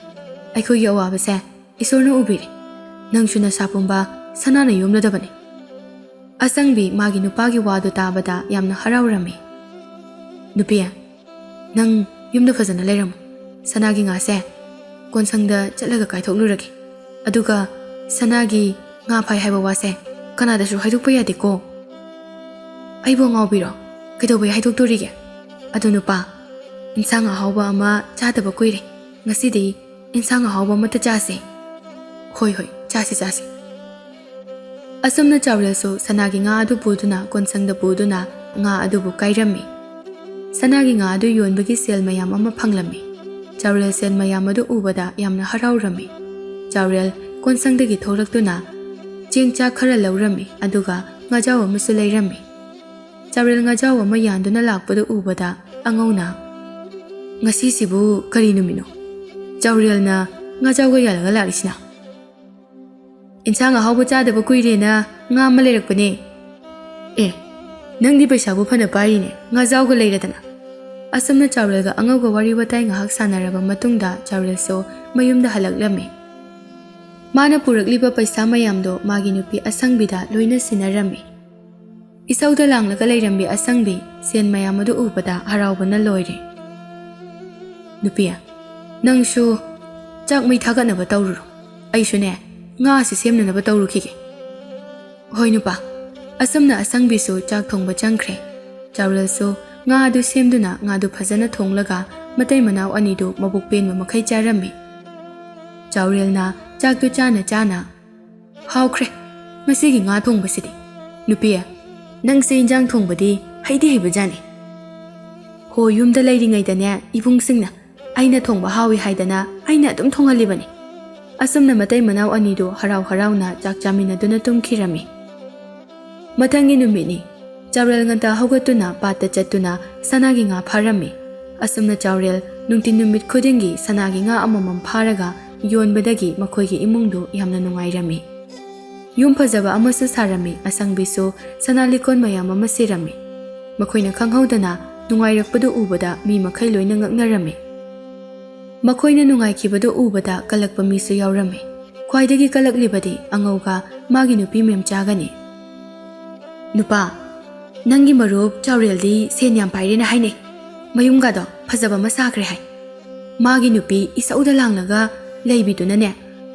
ꯑꯩꯈꯣꯏꯒꯤ ꯑꯋꯥꯕꯁꯦ ꯏꯁꯣꯔꯅ ꯎꯕꯤꯔꯦ꯫ ꯅꯪꯁꯨ ꯅꯁꯥ ꯄꯨꯝꯕ ꯁꯅꯥꯅ ꯌꯣꯝꯂꯗꯕꯅꯤ꯫ ꯑꯁꯪꯕꯤ ꯃꯥꯒꯤ ꯅꯨꯄꯥꯒꯤ ꯋꯥꯗꯨ ꯇꯥꯕꯗ ꯌꯥꯝꯅ ꯍꯔꯥꯎꯔꯝꯃꯤ꯫ ꯅꯨꯄꯤ, ꯅꯪ ꯌꯨꯝꯗ ꯐꯖꯅ ꯂꯩꯔꯝꯃꯨ꯫ ꯁꯅꯥꯒꯤ ꯉꯥꯁꯦ ꯀꯣꯟꯁꯪꯗ ꯆꯠꯂꯒ ꯀꯥꯏꯊꯣꯛꯂꯨꯔꯒꯦ꯫ ꯑꯗꯨꯒ ꯁꯅꯥꯒꯤ ꯉꯥ ꯐꯥꯏ ꯍꯥꯏꯕ ꯋꯥꯁꯦ ꯀꯅꯥꯗꯁꯨ ꯍꯥꯏꯗꯣꯛꯄ ꯌꯥꯗꯦꯀꯣ꯫ ꯑꯩꯕꯨ ꯉꯥꯎꯕꯤꯔꯣ? ꯀꯩꯗꯧꯕꯩ ꯍꯥꯏꯗꯣꯛꯇꯣꯔꯤꯒꯦ? ꯑꯗꯨ ꯅꯨꯄꯥ, ꯏꯟꯁꯥꯡ ꯑꯍꯥꯎꯕ ꯑꯃ ꯆꯥꯗꯕ ꯀꯨꯏꯔꯦ꯫ ꯉꯁꯤꯗꯤ ꯏꯟꯁꯥꯡ ꯑꯍꯥꯎꯕ ꯑꯃꯠꯇ ꯆꯥꯁꯦ꯫ ꯍꯣꯏ, ꯍꯣꯏ, ꯆꯥꯁꯤ, ꯆꯥꯁꯤ꯫ ꯑꯁꯨꯝꯅ ꯆꯥꯎꯔꯦꯜꯁꯨ ꯁꯅꯥꯒꯤ ꯉꯥ ꯑꯗꯨ ꯄꯨꯗꯨꯅ ꯀꯣꯟꯁꯪꯗ ꯄꯨꯗꯨꯅ ꯉꯥ ꯑꯗꯨꯕꯨ ꯀꯥꯏꯔꯝꯃꯤ꯫ ꯁꯅꯥꯒꯤ ꯉꯥ ꯑꯗꯨ ꯌꯣꯟꯕꯒꯤ ꯁꯦꯜ ꯃꯌꯥꯝ ꯑꯃ ꯐꯪꯂꯝꯃꯤ꯫ ꯆꯥꯎꯔꯦꯜ ꯁꯦꯜ ꯃꯌꯥꯝ ꯑꯗꯨ ꯎꯕꯗ ꯌꯥꯝꯅ ꯍꯔꯥꯎꯔꯝꯃꯤ꯫ ꯆꯥꯎꯔꯦꯜ ꯀꯣꯟꯁꯪꯗꯒꯤ ꯊꯣꯛꯂꯛꯇꯨꯅ ꯆꯦꯡ ꯆꯥꯛ ꯈꯔ ꯂꯧꯔꯝꯃꯤ, ꯑꯗꯨꯒ ꯉꯥꯖꯥꯎ ꯑꯃꯁꯨ ꯂꯩꯔꯝꯃꯤ꯫ ꯆꯥꯎꯔꯦꯜ ꯉꯥꯖꯥꯎ ꯑꯃ ꯌꯥꯟꯗꯨꯅ ꯂꯥꯛꯄꯗꯨ ꯎꯕꯗ ꯑꯉꯧꯅ, "ꯉꯁꯤꯁꯤꯕꯨ ꯀꯔꯤ ꯅꯨꯃꯤꯠꯅꯣ? ꯆꯥꯎꯔꯦꯜꯅ ꯉꯥꯖꯥꯎꯒ ꯌꯥꯜꯂꯒ ꯂꯥꯛꯂꯤꯁꯤꯅ?" "ꯏꯟꯁꯥꯡ ꯑꯍꯥꯎꯕ ꯆꯥꯗꯕ ꯀꯨꯏꯔꯦꯅ ꯉꯥ ꯑꯃ ꯂꯩꯔꯛꯄꯅꯦ꯫" "ꯑꯦ, ꯅꯪꯗꯤ ꯄꯩꯁꯥꯕꯨ ꯐꯅ ꯄꯥꯏꯔꯤꯅꯦ, ꯉꯥꯖꯥꯎꯒ ꯂꯩꯔꯗꯅ꯫" ꯑꯁꯨꯝꯅ ꯆꯥꯎꯔꯦꯜꯒ ꯑꯉꯧꯒ ꯋꯥꯔꯤ ꯋꯥꯇꯥꯏ ꯉꯥꯏꯍꯥꯛ ꯁꯥꯟꯅꯔꯕ ꯃꯇꯨꯡꯗ ꯆꯥꯎꯔꯦꯜꯁꯨ ꯃꯌꯨꯝꯗ ꯍꯜꯂꯛꯂꯝꯃꯤ꯫ ꯃꯥꯅ ꯄꯨꯔꯛꯂꯤꯕ ꯄꯩꯁꯥ ꯃꯌꯥꯝꯗꯣ ꯃꯥꯒꯤ ꯅꯨꯄꯤ ꯑꯁꯪꯕꯤꯗ ꯂꯣꯏꯅ ꯁꯤꯟꯅꯔꯝꯃꯤ꯫ ꯏꯁꯧꯗ ꯂꯥꯡꯂꯒ ꯂꯩꯔꯝꯕꯤ ꯑꯁꯪꯕꯤ ꯁꯦꯟ ꯃꯌꯥꯝ ꯑꯗꯨ ꯎꯕꯗ ꯍꯔꯥꯎꯕꯅ ꯂꯣꯏꯔꯦ꯫ "ꯅꯨꯄꯤ, ꯅꯪꯁꯨ ꯆꯥꯛ ꯃꯩ ꯊꯥꯒꯠꯅꯕ ꯇꯧꯔꯨꯔꯣ꯫ ꯑꯩꯁꯨꯅꯦ, ꯉꯥꯁꯤ ꯁꯦꯝꯅꯅꯕ ꯇꯧꯔꯨꯈꯤꯒꯦ꯫" "ꯍꯣꯏ ꯅꯨꯄꯥ꯫" ꯑꯁꯨꯝꯅ ꯑꯁꯪꯕꯤꯁꯨ ꯆꯥꯛ ꯊꯣꯡꯕ ꯆꯪꯈ꯭ꯔꯦ꯫ ꯆꯥꯎꯔꯦꯜꯁꯨ ꯉꯥ ꯑꯗꯨ ꯁꯦꯝꯗꯨꯅ ꯉꯥꯗꯨ ꯐꯖꯅ ꯊꯣꯡꯂꯒ ꯃꯇꯩ ꯃꯅꯥꯎ ꯑꯅꯤꯗꯨ ꯃꯕꯨꯛ ꯄꯦꯟꯕ ꯃꯈꯩ ꯆꯥꯔꯝꯃꯤ꯫ ꯆꯥꯎꯔꯦꯜꯅ ꯆꯥꯛꯇꯨ ꯆꯥꯅ ꯆꯥꯅ, "ꯍꯥꯎꯈ꯭ꯔꯦ ꯉꯁꯤꯒꯤ ꯉꯥ ꯊꯣꯡꯕꯁꯤꯗꯤ꯫ ꯅꯨꯄꯤ, ꯅꯪꯁꯦ ꯏꯟꯖꯥꯡ ꯊꯣꯡꯕꯗꯤ ꯍꯩꯗꯤ ꯍꯩꯕꯖꯥꯠꯅꯤ꯫ ꯍꯣ, ꯌꯨꯝꯗ ꯂꯩꯔꯤꯉꯩꯗꯅꯦ, ꯏꯕꯨꯡꯁꯤꯡꯅ ꯑꯩꯅ ꯊꯣꯡꯕ ꯍꯥꯎꯏ ꯍꯥꯏꯗꯅ ꯑꯩꯅ ꯑꯗꯨꯝ ꯊꯣꯡꯍꯜꯂꯤꯕꯅꯤ꯫" ꯑꯁꯨꯝꯅ ꯃꯇꯩ ꯃꯅꯥꯎ ꯑꯅꯤꯗꯨ ꯍꯔꯥꯎ ꯍꯔꯥꯎꯅ ꯆꯥꯛ ꯆꯥꯃꯤꯟꯅꯗꯨꯅ ꯇꯨꯝꯈꯤꯔꯝꯃꯤ꯫ ꯃꯊꯪꯒꯤ ꯅꯨꯃꯤꯠꯅꯤ꯫ ꯆꯥꯎꯔꯦꯜ ꯉꯟꯇꯥ ꯍꯧꯒꯠꯇꯨꯅ ꯄꯥꯠꯇ ꯆꯠꯇꯨꯅ ꯁꯅꯥꯒꯤ ꯉꯥ ꯐꯥꯔꯝꯃꯤ꯫ ꯑꯁꯨꯝꯅ ꯆꯥꯎꯔꯦꯜ ꯅꯨꯡꯇꯤ ꯅꯨꯃꯤꯠ ꯈꯨꯗꯤꯡꯒꯤ ꯁꯅꯥꯒꯤ ꯉꯥ ꯑꯃꯃꯝ ꯐꯥꯔꯒ ꯌꯣꯟꯕꯗꯒꯤ ꯃꯈꯣꯏꯒꯤ ꯏꯃꯨꯡꯗꯨ ꯌꯥꯝꯅ ꯅꯨꯡꯉꯥꯏꯔꯝꯃꯤ꯫ ꯌꯨꯝ ꯐꯖꯕ ꯑꯃꯁꯨ ꯁꯥꯔꯝꯃꯤ꯫ ꯑꯁꯪꯕꯤꯁꯨ ꯁꯅꯥ ꯂꯤꯛꯀꯣꯟ ꯃꯌꯥꯝ ꯑꯃ ꯁꯤꯔꯝꯃꯤ꯫ ꯃꯈꯣꯏꯅ ꯈꯪꯍꯧꯗꯅ ꯅꯨꯡꯉꯥꯏꯔꯛꯄꯗꯨ ꯎꯕꯗ ꯃꯤ ꯃꯈꯩ ꯂꯣꯏꯅ ꯉꯛꯅꯔꯝꯃꯤ꯫ ꯃꯈꯣꯏꯅ ꯅꯨꯡꯉꯥꯏꯈꯤꯕꯗꯨ ꯎꯕꯗ ꯀꯜꯂꯛꯄ ꯃꯤꯁꯨ ꯌꯥꯎꯔꯝꯃꯤ꯫ ꯈ꯭ꯋꯥꯏꯗꯒꯤ ꯀꯜꯂꯛꯂꯤꯕꯗꯤ ꯑꯉꯧꯒ ꯃꯥꯒꯤ ꯅꯨꯄꯤ ꯃꯦꯝꯆꯥꯒꯅꯤ꯫ "ꯅꯨꯄꯥ, ꯅꯪꯒꯤ ꯃꯔꯨꯞ ꯆꯥꯎꯔꯦꯜꯗꯤ ꯁꯦꯟ ꯌꯥꯝ ꯄꯥꯏꯔꯦꯅ ꯍꯥꯏꯅꯩ꯫ ꯃꯌꯨꯝꯒꯗꯣ ꯐꯖꯕ ꯑꯃ ꯁꯥꯈ꯭ꯔꯦ ꯍꯥꯏ꯫ ꯃꯥꯒꯤ ꯅꯨꯄꯤ ꯏꯁꯧꯗ ꯂꯥꯡꯂꯒ ꯂꯩꯕꯤꯗꯨꯅꯅꯦ,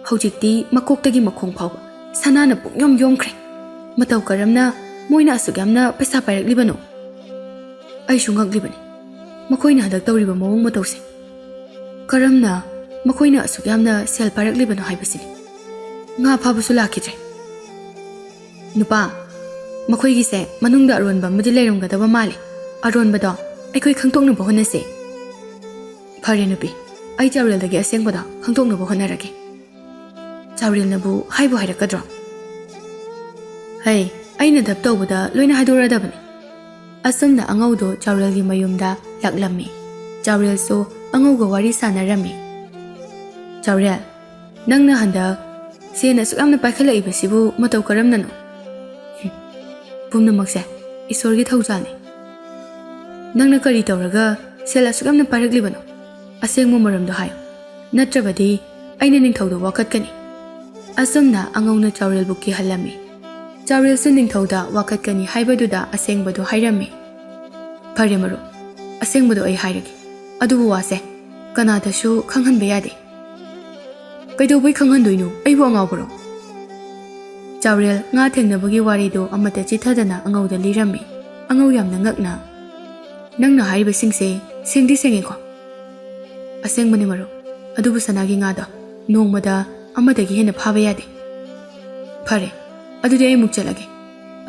ꯍꯧꯖꯤꯛꯇꯤ ꯃꯀꯣꯛꯇꯒꯤ ꯃꯈꯣꯡ ꯐꯥꯎꯕ ꯁꯅꯥꯅ ꯄꯨꯡꯌꯣꯝ ꯌꯣꯝꯈ꯭ꯔꯦ꯫ ꯃꯇꯧ ꯀꯔꯝꯅ ꯃꯣꯏꯅ ꯑꯁꯨꯛ ꯌꯥꯝꯅ ꯄꯩꯁꯥ ꯄꯥꯏꯔꯛꯂꯤꯕꯅꯣ?" ꯑꯩꯁꯨ ꯉꯛꯂꯤꯕꯅꯤ, ꯃꯈꯣꯏꯅ ꯍꯟꯗꯛ ꯇꯧꯔꯤꯕ ꯃꯑꯣꯡ ꯃꯇꯧꯁꯦ꯫ ꯀꯔꯝꯅ ꯃꯈꯣꯏꯅ ꯑꯁꯨꯛ ꯌꯥꯝꯅ ꯁꯦꯜ ꯄꯥꯏꯔꯛꯂꯤꯕꯅꯣ ꯍꯥꯏꯕꯁꯤꯅꯤ꯫ ꯉꯥ ꯐꯥꯕꯁꯨ ꯂꯥꯛꯈꯤꯗ꯭ꯔꯦ꯫ "ꯅꯨꯄꯥ, ꯃꯈꯣꯏꯒꯤꯁꯦ ꯃꯅꯨꯡꯗ ꯑꯔꯣꯟꯕ ꯑꯃꯗꯤ ꯂꯩꯔꯝꯒꯗꯕ ꯃꯥꯜꯂꯤ꯫ ꯑꯔꯣꯟꯕꯗꯣ ꯑꯩꯈꯣꯏ ꯈꯪꯗꯣꯛꯅꯕ ꯍꯣꯠꯅꯁꯤ꯫" "ꯐꯔꯦ ꯅꯨꯄꯤ, ꯑꯩ ꯆꯥꯎꯔꯦꯜꯗꯒꯤ ꯑꯁꯦꯡꯕꯗꯣ ꯈꯪꯗꯣꯛꯅꯕ ꯍꯣꯠꯅꯔꯒꯦ꯫" "ꯆꯥꯎꯔꯦꯜꯅꯕꯨ ꯍꯥꯏꯕꯨ ꯍꯥꯏꯔꯛꯀꯗ꯭ꯔꯣ?" "ꯍꯩ, ꯑꯩꯅ ꯙꯞ ꯇꯧꯕꯗ ꯂꯣꯏꯅ ꯍꯥꯏꯗꯣꯔꯛꯑꯗꯕꯅꯤ꯫" ꯑꯁꯨꯝꯅ ꯑꯉꯧꯗꯣ ꯆꯥꯎꯔꯦꯜꯒꯤ ꯃꯌꯨꯝꯗ ꯂꯥꯛꯂꯝꯃꯤ꯫ ꯆꯥꯎꯔꯦꯜꯁꯨ ꯑꯉꯧꯒ ꯋꯥꯔꯤ ꯁꯥꯟꯅꯔꯝꯃꯤ꯫ "ꯆꯥꯎꯔꯦꯜ, ꯅꯪꯅ ꯍꯟꯗꯛ ꯁꯦꯟ ꯑꯁꯨꯛ ꯌꯥꯝꯅ ꯄꯥꯏꯈꯠꯂꯛꯏꯕꯁꯤꯕꯨ ꯃꯇꯧ ꯀꯔꯝꯅꯅꯣ?" "ꯍꯨꯝ, ꯄꯨꯝꯅꯃꯛꯁꯦ ꯏꯁꯣꯔꯒꯤ ꯊꯧꯖꯥꯜꯅꯤ꯫ ꯅꯪꯅ ꯀꯔꯤ ꯇꯧꯔꯒ ꯁꯦꯜ ꯑꯁꯨꯛ ꯌꯥꯝꯅ ꯄꯥꯏꯔꯛꯂꯤꯕꯅꯣ? ꯑꯁꯦꯡꯕ ꯃꯔꯝꯗꯣ ꯍꯥꯏꯌꯨ, ꯅꯠꯇ꯭ꯔꯕꯗꯤ ꯑꯩꯅ ꯅꯤꯡꯊꯧꯗ ꯋꯥꯀꯠꯀꯅꯤ꯫" ꯑꯁꯨꯝꯅ ꯑꯉꯧꯅ ꯆꯥꯎꯔꯦꯜꯕꯨ ꯀꯤꯍꯜꯂꯝꯃꯤ꯫ ꯆꯥꯎꯔꯦꯜꯁꯨ ꯅꯤꯡꯊꯧꯗ ꯋꯥꯀꯠꯀꯅꯤ ꯍꯥꯏꯕꯗꯨꯗ ꯑꯁꯦꯡꯕꯗꯨ ꯍꯥꯏꯔꯝꯃꯤ꯫ "ꯐꯔꯦ ꯃꯔꯨꯞ, ꯑꯁꯦꯡꯕꯗꯨ ꯑꯩ ꯍꯥꯏꯔꯒꯦ꯫ ꯑꯗꯨꯕꯨ ꯋꯥꯁꯦ ꯀꯅꯥꯗꯁꯨ ꯈꯪꯍꯟꯕ ꯌꯥꯗꯦ꯫" "ꯀꯩꯗꯧꯕꯩ ꯈꯪꯍꯟꯗꯣꯏꯅꯣ? ꯑꯩꯕꯨ ꯑꯉꯥꯎꯕꯔꯣ?" ꯆꯥꯎꯔꯦꯜ ꯉꯥ ꯊꯦꯡꯅꯕꯒꯤ ꯋꯥꯔꯤꯗꯨ ꯑꯃꯠꯇ ꯆꯤꯠꯊꯗꯅ ꯑꯉꯧꯗ ꯂꯤꯔꯝꯃꯤ꯫ ꯑꯉꯧ ꯌꯥꯝꯅ ꯉꯛꯅ, "ꯅꯪꯅ ꯍꯥꯏꯔꯤꯕꯁꯤꯡꯁꯦ ꯁꯦꯡꯗꯤ ꯁꯦꯡꯉꯦꯀꯣ?" "ꯑꯁꯦꯡꯕꯅꯤ ꯃꯔꯨꯞ, ꯑꯗꯨꯕꯨ ꯁꯅꯥꯒꯤ ꯉꯥꯗꯣ ꯅꯣꯡꯃꯗ ꯑꯃꯗꯒꯤ ꯍꯦꯟꯅ ꯐꯥꯕ ꯌꯥꯗꯦ꯫" "ꯐꯔꯦ, ꯑꯗꯨꯗꯤ ꯑꯩ ꯑꯃꯨꯛ ꯆꯠꯂꯒꯦ꯫"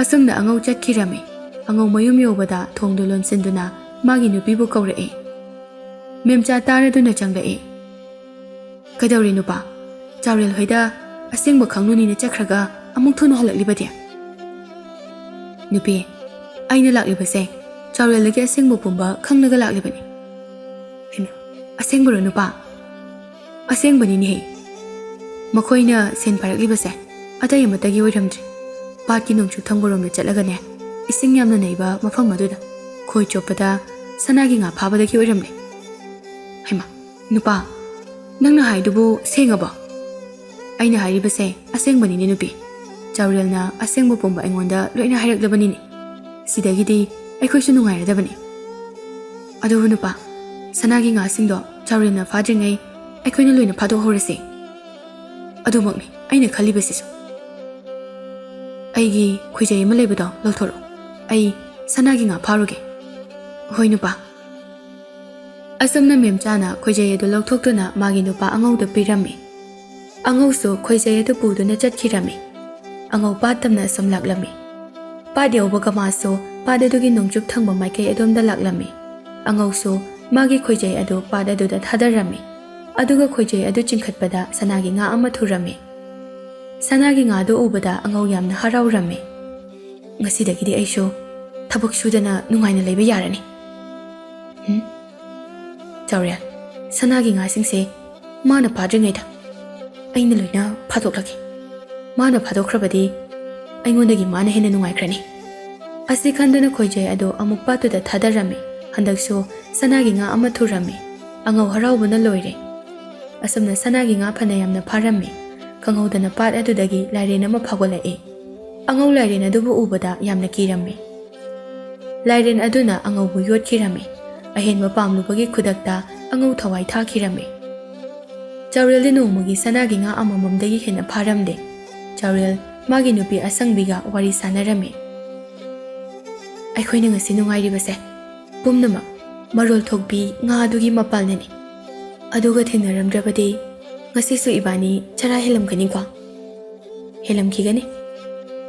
ꯑꯁꯨꯝꯅ ꯑꯉꯧ ꯆꯠꯈꯤꯔꯝꯃꯤ꯫ ꯑꯉꯧ ꯃꯌꯨꯝ ꯌꯧꯕꯗ ꯊꯣꯡꯗꯨ ꯂꯣꯟꯁꯤꯟꯗꯨꯅ ꯃꯥꯒꯤ ꯅꯨꯄꯤꯕꯨ ꯀꯧꯔꯛꯏ꯫ ꯃꯦꯝꯆꯥ ꯇꯥꯔꯗꯨꯅ ꯆꯪꯂꯛꯏ꯫ "ꯀꯩꯗꯧꯔꯦ ꯅꯨꯄꯥ? ꯆꯥꯎꯔꯦꯜ ꯍꯣꯏꯗ ꯑꯁꯦꯡꯕ ꯈꯪꯂꯨꯅꯤꯅ ꯆꯠꯈ꯭ꯔꯒ ꯑꯃꯨꯛ ꯊꯨꯅ ꯍꯜꯂꯛꯂꯤꯕꯗꯤ?" "ꯅꯨꯄꯤ, ꯑꯩꯅ ꯂꯥꯛꯂꯤꯕꯁꯦ ꯆꯥꯎꯔꯦꯜꯗꯒꯤ ꯑꯁꯦꯡꯕ ꯄꯨꯝꯕ ꯈꯪꯂꯒ ꯂꯥꯛꯂꯤꯕꯅꯤ꯫ ꯍꯩꯃꯥ, ꯑꯁꯦꯡꯕꯔꯣ ꯅꯨꯄꯥ? ꯑꯁꯦꯡꯕꯅꯤꯅꯦꯍꯦ꯫ ꯃꯈꯣꯏꯅ ꯁꯦꯟ ꯄꯥꯏꯔꯛꯂꯤꯕꯁꯦ ꯑꯇꯩ ꯑꯃꯠꯇꯒꯤ ꯑꯣꯏꯔꯝꯗ꯭ꯔꯦ꯫ ꯄꯥꯠꯀꯤ ꯅꯣꯡꯆꯨꯞ ꯊꯪꯕꯔꯣꯝꯗ ꯆꯠꯂꯒꯅꯦ, ꯏꯁꯤꯡ ꯌꯥꯝꯅ ꯅꯩꯕ ꯃꯐꯝ ꯑꯗꯨꯗ ꯈꯣꯏ ꯆꯣꯞꯄꯗ ꯁꯅꯥꯒꯤ ꯉꯥ ꯐꯥꯕꯗꯒꯤ ꯑꯣꯏꯔꯝꯂꯦ꯫ ꯍꯩꯃꯥ, ꯅꯨꯄꯥ, ꯅꯪꯅ ꯍꯥꯏꯗꯨꯕꯨ ꯁꯦꯡꯉꯕꯣ? ꯑꯩꯅ ꯍꯥꯏꯔꯤꯕꯁꯦ ꯑꯁꯦꯡꯕꯅꯤꯅꯦ ꯅꯨꯄꯤ꯫ ꯆꯥꯎꯔꯦꯜꯅ ꯑꯁꯦꯡꯕ ꯄꯨꯝꯕ ꯑꯩꯉꯣꯟꯗ ꯂꯣꯏꯅ ꯍꯥꯏꯔꯛꯂꯕꯅꯤꯅꯦ꯫ ꯁꯤꯗꯒꯤꯗꯤ ꯑꯩꯈꯣꯏꯁꯨ ꯅꯨꯡꯉꯥꯏꯔꯗꯕꯅꯤ꯫ ꯑꯗꯨꯕꯨ ꯅꯨꯄꯥ, ꯁꯅꯥꯒꯤ ꯉꯥꯁꯤꯡꯗꯣ ꯆꯥꯎꯔꯦꯜꯅ ꯐꯥꯗ꯭ꯔꯤꯉꯩ ꯑꯩꯈꯣꯏꯅ ꯂꯣꯏꯅ ꯐꯥꯗꯣꯛꯍꯧꯔꯁꯤ꯫ ꯑꯗꯨꯃꯛꯅꯤ ꯑꯩꯅ ꯈꯜꯂꯤꯕꯁꯤꯁꯨ꯫ ꯑꯩꯒꯤ ꯈꯣꯏꯖꯩ ꯑꯃ ꯂꯩꯕꯗꯣ ꯂꯧꯊꯣꯔꯛꯎ꯫ ꯑꯩ ꯁꯅꯥꯒꯤ ꯉꯥ ꯐꯥꯔꯨꯒꯦ꯫ ꯍꯣꯏ ꯅꯨꯄꯥ꯫ ꯑꯁꯨꯝꯅ ꯃꯦꯝꯆꯥꯅ ꯈꯣꯏꯖꯩ ꯑꯗꯨ ꯂꯧꯊꯣꯛꯇꯨꯅ ꯃꯥꯒꯤ ꯅꯨꯄꯥ ꯑꯉꯧꯗ ꯄꯤꯔꯝꯃꯤ꯫ ꯑꯉꯧꯁꯨ ꯈꯣꯏꯖꯩ ꯑꯗꯨ ꯄꯨꯗꯨꯅ ꯆꯠꯈꯤꯔꯝꯃꯤ꯫ ꯑꯉꯧ ꯄꯥꯠ ꯇꯝꯅ ꯁꯨꯝ ꯂꯥꯛꯂꯝꯃꯤ꯫ ꯄꯥꯠ ꯌꯧꯕꯒ ꯃꯥꯁꯨ ꯄꯥꯠ ꯑꯗꯨꯒꯤ ꯅꯣꯡꯆꯨꯞ ꯊꯪꯕ ꯃꯥꯏꯀꯩ ꯑꯗꯣꯝꯗ ꯂꯥꯛꯂꯝꯃꯤ꯫ ꯑꯉꯧꯁꯨ ꯃꯥꯒꯤ ꯈꯣꯏꯖꯩ ꯑꯗꯨ ꯄꯥꯠ ꯑꯗꯨꯗ ꯊꯥꯗꯔꯝꯃꯤ꯫ ꯑꯗꯨꯒ ꯈꯣꯏꯖꯩ ꯑꯗꯨ ꯆꯤꯡꯈꯠꯄꯗ ꯁꯅꯥꯒꯤ ꯉꯥ ꯑꯃ ꯊꯨꯔꯝꯃꯤ꯫ ꯁꯅꯥꯒꯤ ꯉꯥꯗꯨ ꯎꯕꯗ ꯑꯉꯧ ꯌꯥꯝꯅ ꯍꯔꯥꯎꯔꯝꯃꯤ꯫ "ꯉꯁꯤꯗꯒꯤꯗꯤ ꯑꯩꯁꯨ ꯊꯕꯛ ꯁꯨꯗꯅ ꯅꯨꯡꯉꯥꯏꯅ ꯂꯩꯕ ꯌꯥꯔꯅꯤ꯫ ꯍꯨꯝ? ꯆꯥꯎꯔꯦꯜ, ꯁꯅꯥꯒꯤ ꯉꯥꯁꯤꯡꯁꯦ ꯃꯥꯅ ꯐꯥꯗ꯭ꯔꯤꯉꯩꯗ ꯑꯩꯅ ꯂꯣꯏꯅ ꯐꯥꯗꯣꯛꯂꯒꯦ꯫ ꯃꯥꯅ ꯐꯥꯗꯣꯛꯈ꯭ꯔꯕꯗꯤ ꯑꯩꯉꯣꯟꯗꯒꯤ ꯃꯥꯅ ꯍꯦꯟꯅ ꯅꯨꯡꯉꯥꯏꯈ꯭ꯔꯅꯤ꯫" ꯑꯁꯤ ꯈꯟꯗꯨꯅ ꯈꯣꯏꯖꯩ ꯑꯗꯨ ꯑꯃꯨꯛ ꯄꯥꯠꯇꯨꯗ ꯊꯥꯗꯔꯝꯃꯤ꯫ ꯍꯟꯗꯛꯁꯨ ꯁꯅꯥꯒꯤ ꯉꯥ ꯑꯃ ꯊꯨꯔꯝꯃꯤ꯫ ꯑꯉꯧ ꯍꯔꯥꯎꯕꯅ ꯂꯣꯏꯔꯦ꯫ ꯑꯁꯨꯝꯅ ꯁꯅꯥꯒꯤ ꯉꯥ ꯐꯅ ꯌꯥꯝꯅ ꯐꯥꯔꯝꯃꯤ꯫ ꯈꯪꯍꯧꯗꯅ ꯄꯥꯠ ꯑꯗꯨꯗꯒꯤ ꯂꯥꯏꯔꯦꯟ ꯑꯃ ꯐꯥꯎꯒꯠꯂꯛꯏ꯫ ꯑꯉꯧ ꯂꯥꯏꯔꯦꯟ ꯑꯗꯨꯕꯨ ꯎꯕꯗ ꯌꯥꯝꯅ ꯀꯤꯔꯝꯃꯤ꯫ ꯂꯥꯏꯔꯦꯟ ꯑꯗꯨꯅ ꯑꯉꯧꯕꯨ ꯌꯣꯠꯈꯤꯔꯝꯃꯤ꯫ ꯑꯍꯦꯟꯕ ꯄꯥꯝꯂꯨꯕꯒꯤ ꯈꯨꯗꯛꯇ ꯑꯉꯧ ꯊꯋꯥꯏ ꯊꯥꯈꯤꯔꯝꯃꯤ꯫ ꯆꯥꯎꯔꯦꯜꯗꯤ ꯅꯣꯡꯃꯒꯤ ꯁꯅꯥꯒꯤ ꯉꯥ ꯑꯃꯃꯝꯗꯒꯤ ꯍꯦꯟꯅ ꯐꯥꯔꯝꯗꯦ꯫ ꯆꯥꯎꯔꯦꯜ ꯃꯥꯒꯤ ꯅꯨꯄꯤ ꯑꯁꯪꯕꯤꯒ ꯋꯥꯔꯤ ꯁꯥꯟꯅꯔꯝꯃꯤ꯫ "ꯑꯩꯈꯣꯏꯅ ꯉꯁꯤ ꯅꯨꯡꯉꯥꯏꯔꯤꯕꯁꯦ ꯄꯨꯝꯅꯃꯛ ꯃꯔꯣꯜ ꯊꯣꯛꯄꯤ ꯉꯥ ꯑꯗꯨꯒꯤ ꯃꯄꯥꯜꯅꯅꯤ꯫ ꯑꯗꯨꯒ ꯊꯦꯡꯅꯔꯝꯗ꯭ꯔꯕꯗꯤ ꯉꯁꯤꯁꯨ ꯏꯕꯥꯅꯤ ꯆꯔꯥ ꯍꯦꯜꯂꯝꯒꯅꯤꯀꯣ?" "ꯍꯦꯜꯂꯝꯈꯤꯒꯅꯤ꯫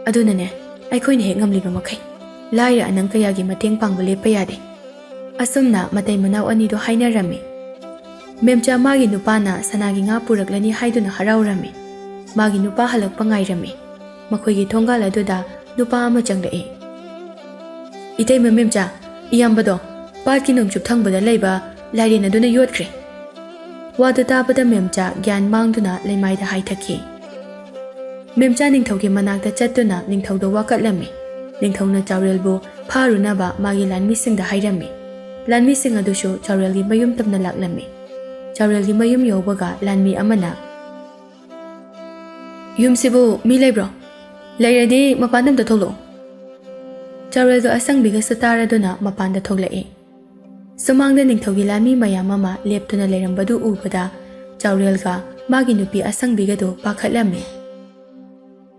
ꯑꯗꯨꯅꯅꯦ, ꯑꯩꯈꯣꯏꯅ ꯍꯦꯛ ꯉꯝꯂꯤꯕ ꯃꯈꯩ ꯂꯥꯏꯔ ꯑꯅꯪ ꯀꯌꯥꯒꯤ ꯃꯇꯦꯡ ꯄꯥꯡꯕ ꯂꯦꯞꯄ ꯌꯥꯗꯦ꯫" ꯑꯁꯨꯝꯅ ꯃꯇꯩ ꯃꯅꯥꯎ ꯑꯅꯤꯗꯨ ꯍꯥꯏꯅꯔꯝꯃꯤ꯫ ꯃꯦꯝꯆꯥ ꯃꯥꯒꯤ ꯅꯨꯄꯥꯅ ꯁꯅꯥꯒꯤ ꯉꯥ ꯄꯨꯔꯛꯂꯅꯤ ꯍꯥꯏꯗꯨꯅ ꯍꯔꯥꯎꯔꯝꯃꯤ꯫ ꯃꯥꯒꯤ ꯅꯨꯄꯥ ꯍꯜꯂꯛꯄ ꯉꯥꯏꯔꯝꯃꯤ꯫ ꯃꯈꯣꯏꯒꯤ ꯊꯣꯡꯒꯥꯜ ꯑꯗꯨꯗ ꯅꯨꯄꯥ ꯑꯃ ꯆꯪꯂꯛꯏ꯫ "ꯏꯇꯩꯃ ꯃꯦꯝꯆꯥ, ꯏꯌꯥꯝꯕꯗꯣ ꯄꯥꯠꯀꯤ ꯅꯣꯡꯆꯨꯞ ꯊꯪꯕꯗ ꯂꯩꯕ ꯂꯥꯏꯔꯦꯟ ꯑꯗꯨꯅ ꯌꯣꯠꯈ꯭ꯔꯦ꯫" ꯋꯥꯗꯨ ꯇꯥꯕꯗ ꯃꯦꯝꯆꯥ ꯒ꯭ꯌꯥꯟ ꯃꯥꯡꯗꯨꯅ ꯂꯩꯃꯥꯏꯗ ꯍꯥꯏꯊꯈꯤ꯫ ꯃꯦꯝꯆꯥ ꯅꯤꯡꯊꯧꯒꯤ ꯃꯅꯥꯛꯇ ꯆꯠꯇꯨꯅ ꯅꯤꯡꯊꯧꯗ ꯋꯥꯀꯠꯂꯝꯃꯤ꯫ ꯅꯤꯡꯊꯧꯅ ꯆꯥꯎꯔꯦꯜꯕꯨ ꯐꯥꯔꯨꯅꯕ ꯃꯥꯒꯤ ꯂꯥꯟꯃꯤꯁꯤꯡꯗ ꯍꯥꯏꯔꯝꯃꯤ꯫ ꯂꯥꯟꯃꯤꯁꯤꯡ ꯑꯗꯨꯁꯨ ꯆꯥꯎꯔꯦꯜꯒꯤ ꯃꯌꯨꯝ ꯇꯝꯅ ꯂꯥꯛꯂꯝꯃꯤ꯫ ꯆꯥꯎꯔꯦꯜꯒꯤ ꯃꯌꯨꯝ ꯌꯧꯕꯒ ꯂꯥꯟꯃꯤ ꯑꯃꯅ, "ꯌꯨꯝꯁꯤꯕꯨ ꯃꯤ ꯂꯩꯕ꯭ꯔꯣ? ꯂꯩꯔꯗꯤ ꯃꯄꯥꯟꯗ ꯑꯝꯇ ꯊꯣꯛꯂꯛꯑꯣ꯫" ꯆꯥꯎꯔꯦꯜꯗꯣ ꯑꯁꯪꯕꯤꯒꯁꯨ ꯇꯥꯔꯗꯨꯅ ꯃꯄꯥꯟꯗ ꯊꯣꯛꯂꯛꯏ꯫ ꯁꯨꯃꯥꯡꯗ ꯅꯤꯡꯊꯧꯒꯤ ꯂꯥꯟꯃꯤ ꯃꯌꯥꯝ ꯑꯃ ꯂꯦꯞꯇꯨꯅ ꯂꯩꯔꯝꯕꯗꯨ ꯎꯕꯗ ꯆꯥꯎꯔꯦꯜꯒ ꯃꯥꯒꯤ ꯅꯨꯄꯤ ꯑꯁꯪꯕꯤꯒꯗꯨ ꯄꯥꯈꯠꯂꯝꯃꯤ꯫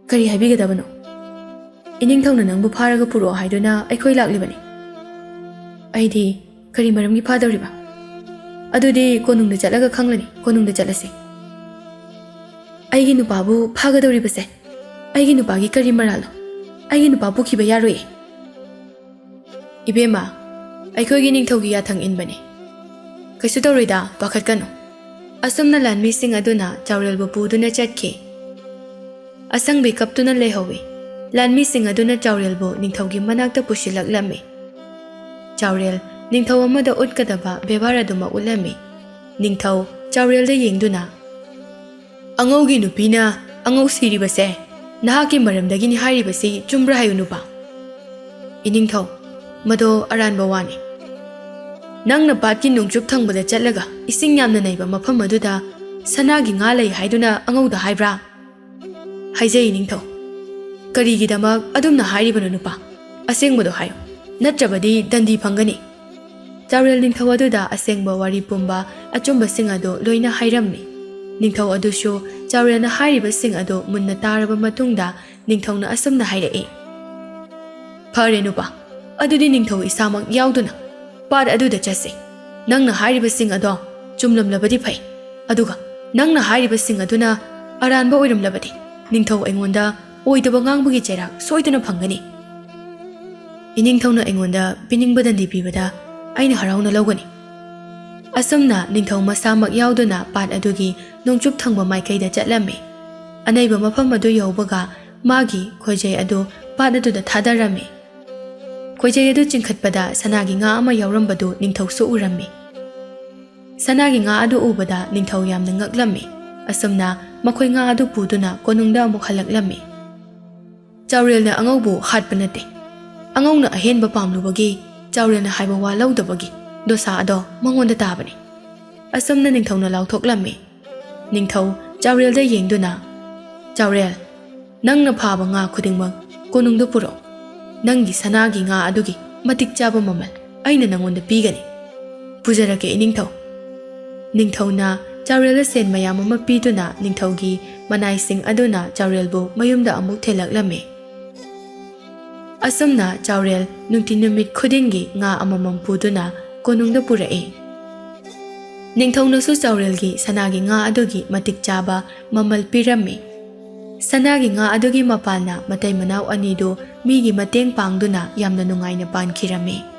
"ꯀꯔꯤ ꯍꯥꯏꯕꯤꯒꯗꯕꯅꯣ? ꯏꯅꯤꯡꯊꯧꯅ ꯅꯪꯕꯨ ꯐꯥꯔꯒ ꯄꯨꯔꯛꯑꯣ ꯍꯥꯏꯗꯨꯅ ꯑꯩꯈꯣꯏ ꯂꯥꯛꯂꯤꯕꯅꯤ꯫ ꯑꯩꯗꯤ ꯀꯔꯤ ꯃꯔꯝꯒꯤ ꯐꯥꯗꯧꯔꯤꯕ? ꯑꯗꯨꯗꯤ ꯀꯣꯅꯨꯡꯗ ꯆꯠꯂꯒ ꯈꯪꯂꯅꯤ, ꯀꯣꯅꯨꯡꯗ ꯆꯠꯂꯁꯤ꯫" "ꯑꯩꯒꯤ ꯅꯨꯄꯥꯕꯨ ꯐꯥꯒꯗꯧꯔꯤꯕꯁꯦ ꯑꯩꯒꯤ ꯅꯨꯄꯥꯒꯤ ꯀꯔꯤ ꯃꯔꯥꯜꯅꯣ? ꯑꯩꯒꯤ ꯅꯨꯄꯥ ꯄꯨꯈꯤꯕ ꯌꯥꯔꯣꯏꯌꯦ꯫" "ꯏꯕꯦꯝꯃ, ꯑꯩꯈꯣꯏꯒꯤ ꯅꯤꯡꯊꯧꯒꯤ ꯌꯥꯊꯪ ꯏꯟꯕꯅꯤ꯫ ꯀꯩꯁꯨ ꯇꯧꯔꯣꯏꯗ, ꯄꯥꯈꯠꯀꯅꯨ꯫" ꯑꯁꯨꯝꯅ ꯂꯥꯟꯃꯤꯁꯤꯡ ꯑꯗꯨꯅ ꯆꯥꯎꯔꯦꯜꯕꯨ ꯄꯨꯗꯨꯅ ꯆꯠꯈꯤ꯫ ꯑꯁꯪꯕꯤ ꯀꯞꯇꯨꯅ ꯂꯩꯍꯧꯏ꯫ ꯂꯥꯟꯃꯤꯁꯤꯡ ꯑꯗꯨꯅ ꯆꯥꯎꯔꯦꯜꯕꯨ ꯅꯤꯡꯊꯧꯒꯤ ꯃꯅꯥꯛꯇ ꯄꯨꯁꯤꯜꯂꯛꯂꯝꯃꯤ꯫ ꯆꯥꯎꯔꯦꯜ ꯅꯤꯡꯊꯧ ꯑꯃꯗ ꯎꯠꯀꯗꯕ ꯕꯦꯕꯥꯔ ꯑꯗꯨꯃꯛ ꯎꯠꯂꯝꯃꯤ꯫ ꯅꯤꯡꯊꯧ ꯆꯥꯎꯔꯦꯜꯗ ꯌꯦꯡꯗꯨꯅ, "ꯑꯉꯧꯒꯤ ꯅꯨꯄꯤꯅ ꯑꯉꯧ ꯁꯤꯔꯤꯕꯁꯦ ꯅꯍꯥꯛꯀꯤ ꯃꯔꯝꯗꯒꯤꯅꯤ ꯍꯥꯏꯔꯤꯕꯁꯤ ꯆꯨꯝꯕ꯭ꯔꯥ ꯍꯥꯏꯌꯨ ꯅꯨꯄꯥ?" "ꯏꯅꯤꯡꯊꯧ, ꯃꯗꯣ ꯑꯔꯥꯟꯕ ꯋꯥꯅꯤ꯫ ꯅꯪꯅ ꯄꯥꯠꯀꯤ ꯅꯣꯡꯆꯨꯞ ꯊꯪꯕꯗ ꯆꯠꯂꯒ ꯏꯁꯤꯡ ꯌꯥꯝꯅ ꯅꯩꯕ ꯃꯐꯝ ꯑꯗꯨꯗ ꯁꯅꯥꯒꯤ ꯉꯥ ꯂꯩ ꯍꯥꯏꯗꯨꯅ ꯑꯉꯧꯗ ꯍꯥꯏꯕ꯭ꯔꯥ?" "ꯍꯥꯏꯖꯩ ꯏꯅꯤꯡꯊꯧ꯫" "ꯀꯔꯤꯒꯤꯗꯃꯛ ꯑꯗꯨꯝꯅ ꯍꯥꯏꯔꯤꯕꯅꯣ ꯅꯨꯄꯥ? ꯑꯁꯦꯡꯕꯗꯣ ꯍꯥꯏꯌꯨ, ꯅꯠꯇ꯭ꯔꯕꯗꯤ ꯗꯟꯗꯤ ꯐꯪꯒꯅꯤ꯫" ꯆꯥꯎꯔꯦꯜ ꯅꯤꯡꯊꯧ ꯑꯗꯨꯗ ꯑꯁꯦꯡꯕ ꯋꯥꯔꯤ ꯄꯨꯝꯕ, ꯑꯆꯨꯝꯕꯁꯤꯡ ꯑꯗꯨ ꯂꯣꯏꯅ ꯍꯥꯏꯔꯝꯃꯤ꯫ ꯅꯤꯡꯊꯧ ꯑꯗꯨꯁꯨ ꯆꯥꯎꯔꯦꯜꯅ ꯍꯥꯏꯔꯤꯕꯁꯤꯡ ꯑꯗꯨ ꯃꯨꯟꯅ ꯇꯥꯔꯕ ꯃꯇꯨꯡꯗ ꯅꯤꯡꯊꯧꯅ ꯑꯁꯨꯝꯅ ꯍꯥꯏꯔꯛꯏ, "ꯐꯔꯦ ꯅꯨꯄꯥ, ꯑꯗꯨꯗꯤ ꯅꯤꯡꯊꯧ ꯏꯁꯥꯃꯛ ꯌꯥꯎꯗꯨꯅ ꯄꯥꯠ ꯑꯗꯨꯗ ꯆꯠꯁꯤ꯫ ꯅꯪꯅ ꯍꯥꯏꯔꯤꯕꯁꯤꯡ ꯑꯗꯣ ꯆꯨꯝꯂꯝꯂꯕꯗꯤ ꯐꯩ, ꯑꯗꯨꯒ ꯅꯪꯅ ꯍꯥꯏꯔꯤꯕꯁꯤꯡ ꯑꯗꯨꯅ ꯑꯔꯥꯟꯕ ꯑꯣꯏꯔꯝꯂꯕꯗꯤ ꯅꯤꯡꯊꯧ ꯑꯩꯉꯣꯟꯗ ꯑꯣꯏꯗꯕ ꯉꯥꯡꯕꯒꯤ ꯆꯩꯔꯥꯛ ꯁꯣꯏꯗꯅ ꯐꯪꯒꯅꯤ꯫ ꯏꯅꯤꯡꯊꯧꯅ ꯑꯩꯉꯣꯟꯗ ꯄꯤꯅꯤꯡꯕ ꯗꯟꯗꯤ ꯄꯤꯕꯗ ꯑꯩꯅ ꯍꯔꯥꯎꯅ ꯂꯧꯒꯅꯤ꯫" ꯑꯁꯨꯝꯅ ꯅꯤꯡꯊꯧ ꯃꯁꯥꯃꯛ ꯌꯥꯎꯗꯨꯅ ꯄꯥꯠ ꯑꯗꯨꯒꯤ ꯅꯣꯡꯆꯨꯞ ꯊꯪꯕ ꯃꯥꯏꯀꯩꯗ ꯆꯠꯂꯝꯃꯤ꯫ ꯑꯅꯩꯕ ꯃꯐꯝ ꯑꯗꯨ ꯌꯧꯕꯒ ꯃꯥꯒꯤ ꯈꯣꯏꯖꯩ ꯑꯗꯨ ꯄꯥꯠ ꯑꯗꯨꯗ ꯊꯥꯗꯔꯝꯃꯤ꯫ ꯈꯣꯏꯖꯩ ꯑꯗꯨ ꯆꯤꯡꯈꯠꯄꯗ ꯁꯅꯥꯒꯤ ꯉꯥ ꯑꯃ ꯌꯥꯎꯔꯝꯕꯗꯨ ꯅꯤꯡꯊꯧꯁꯨ ꯎꯔꯝꯃꯤ꯫ ꯁꯅꯥꯒꯤ ꯉꯥ ꯑꯗꯨ ꯎꯕꯗ ꯅꯤꯡꯊꯧ ꯌꯥꯝꯅ ꯉꯛꯂꯝꯃꯤ꯫ ꯑꯁꯨꯝꯅ ꯃꯈꯣꯏ ꯉꯥ ꯑꯗꯨ ꯄꯨꯗꯨꯅ ꯀꯣꯅꯨꯡꯗ ꯑꯃꯨꯛ ꯍꯜꯂꯛꯂꯝꯃꯤ꯫ ꯆꯥꯎꯔꯦꯜꯅ ꯑꯉꯧꯕꯨ ꯍꯥꯠꯄ ꯅꯠꯇꯦ꯫ ꯑꯉꯧꯅ ꯑꯍꯦꯟꯕ ꯄꯥꯝꯂꯨꯕꯒꯤ, ꯆꯥꯎꯔꯦꯜꯅ ꯍꯥꯏꯕ ꯋꯥ ꯂꯧꯗꯕꯒꯤ ꯗꯣꯁꯥ ꯑꯗꯣ ꯃꯉꯣꯟꯗ ꯇꯥꯕꯅꯤ꯫ ꯑꯁꯨꯝꯅ ꯅꯤꯡꯊꯧꯅ ꯂꯥꯎꯊꯣꯛꯂꯝꯃꯤ꯫ ꯅꯤꯡꯊꯧ ꯆꯥꯎꯔꯦꯜꯗ ꯌꯦꯡꯗꯨꯅ, "ꯆꯥꯎꯔꯦꯜ, ꯅꯪꯅ ꯐꯥꯕ ꯉꯥ ꯈꯨꯗꯤꯡꯃꯛ ꯀꯣꯅꯨꯡꯗ ꯄꯨꯔꯛꯎ꯫ ꯅꯪꯒꯤ ꯁꯅꯥꯒꯤ ꯉꯥ ꯑꯗꯨꯒꯤ ꯃꯇꯤꯛ ꯆꯥꯕ ꯃꯃꯜ ꯑꯩꯅ ꯅꯪꯉꯣꯟꯗ ꯄꯤꯒꯅꯤ꯫ ꯄꯨꯖꯔꯛꯀꯦ, ꯏꯅꯤꯡꯊꯧ꯫" ꯅꯤꯡꯊꯧꯅ ꯆꯥꯎꯔꯦꯜꯗ ꯁꯦꯟ ꯃꯌꯥꯝ ꯑꯃ ꯄꯤꯗꯨꯅ ꯅꯤꯡꯊꯧꯒꯤ ꯃꯅꯥꯏꯁꯤꯡ ꯑꯗꯨꯅ ꯆꯥꯎꯔꯦꯜꯕꯨ ꯃꯌꯨꯝꯗ ꯑꯃꯨꯛ ꯊꯤꯜꯂꯛꯂꯝꯃꯤ꯫ ꯑꯁꯨꯝꯅ ꯆꯥꯎꯔꯦꯜ ꯅꯨꯡꯇꯤ ꯅꯨꯃꯤꯠ ꯈꯨꯗꯤꯡꯒꯤ ꯉꯥ ꯑꯃꯃꯝ ꯄꯨꯗꯨꯅ ꯀꯣꯅꯨꯡꯗ ꯄꯨꯔꯛꯏ꯫ ꯅꯤꯡꯊꯧꯅꯁꯨ ꯆꯥꯎꯔꯦꯜꯒꯤ ꯁꯅꯥꯒꯤ ꯉꯥ ꯑꯗꯨꯒꯤ ꯃꯇꯤꯛ ꯆꯥꯕ ꯃꯃꯜ ꯄꯤꯔꯝꯃꯤ꯫ ꯁꯅꯥꯒꯤ ꯉꯥ ꯑꯗꯨꯒꯤ ꯃꯄꯥꯜꯅ ꯃꯇꯩ ꯃꯅꯥꯎ ꯑꯅꯤꯗꯨ ꯃꯤꯒꯤ ꯃꯇꯦꯡ ꯄꯥꯡꯗꯨꯅ ꯌꯥꯝꯅ ꯅꯨꯡꯉꯥꯏꯅ ꯄꯥꯟꯈꯤꯔꯝꯃꯤ꯫